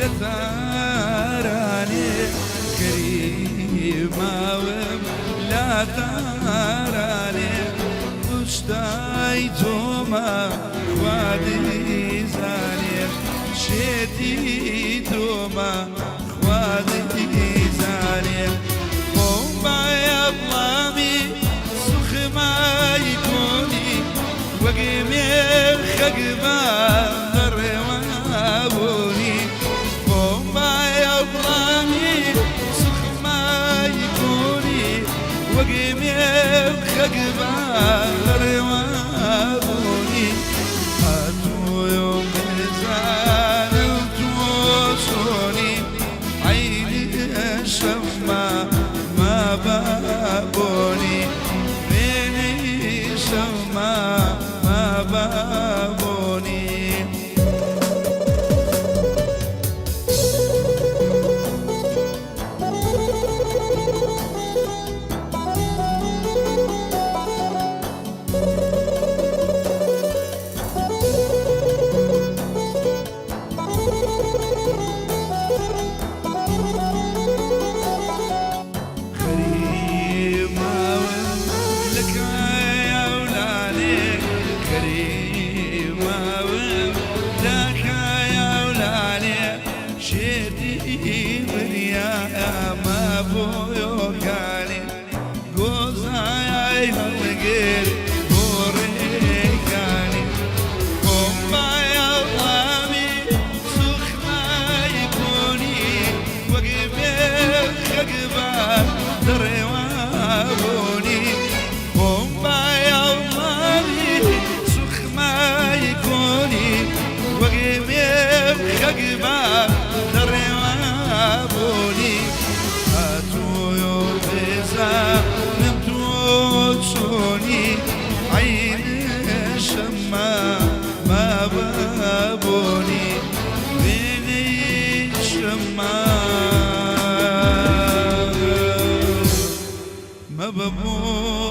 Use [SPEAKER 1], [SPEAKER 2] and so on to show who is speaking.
[SPEAKER 1] لە تارانێ غەریب ماوم لە تارانێ پشتای تۆمە خوا دەیزانێ شێتی تۆمە خوا دەیزانێ خۆم بایەڵامی سوخمای کۆنی وەک مێخەک بە دەڕێوابوونی خۆم بایەڵامی سوخمای کۆنی وەک مێخەک بە دەڕێوابوونی هاتووم بزانم تۆ چۆنی عەینی شەممە ما بابۆنی وێنەی شەممە ما بابۆنی. غەریب ماوم لە کایە و لالێ غەریب ماوم لە کایە و لالێ شێتی بریا ما بۆیۆکانێ گۆزای هەڵگر بۆ ڕێکانی خۆم بایەڵامی سوخمای کۆنی وەک مێخەک بە دەڕێوابوونی خۆم بایەڵامی سوخمای کۆنی وەک مێخەک بە دەڕێوابوونی هاتووی بزانم تۆ چۆنی عەین شەممە ما بابۆنی وێنەی شەممە مەبە بۆ.